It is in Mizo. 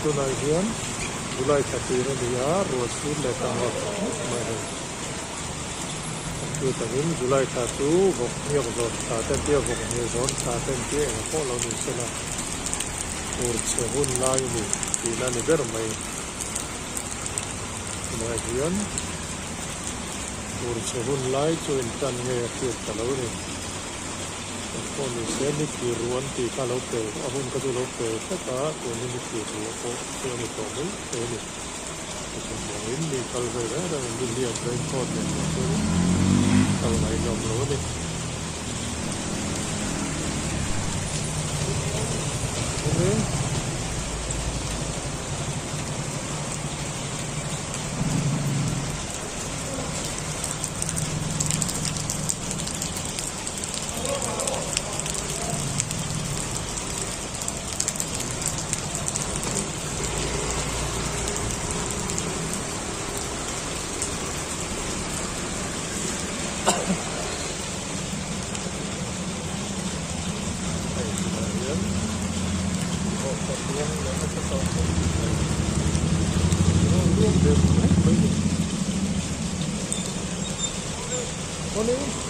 Tunah hian July thla tir a ni a, ruah sur leh ta ngawt ngawt mai hei. Kan hriat angin July thla chu vawk hniak zawn thla te an tia, vawk hniak zawn thla te an tia engah pawh lo ni sela fur chhe hun lai a ni tihna a ni ber mai. Tunah hian fur chhe hun lai chu intan nge a hriat ta lo a ni. Eng pawh ni se ni thlir ruh an tih kha lo pel a hun kha chu lo pel tlat a tun hi ni thlir ruh pawh chu a ni tawh mai thei a ni. Chuvangin mi kal ve reng reng in nihliap raincoat nen pawh chuanin kal ngaihnawm lo a ni. Hei tunah hian vawksa luang leh nasa tawh khawp mai luang ve khawp mai ni. Morning.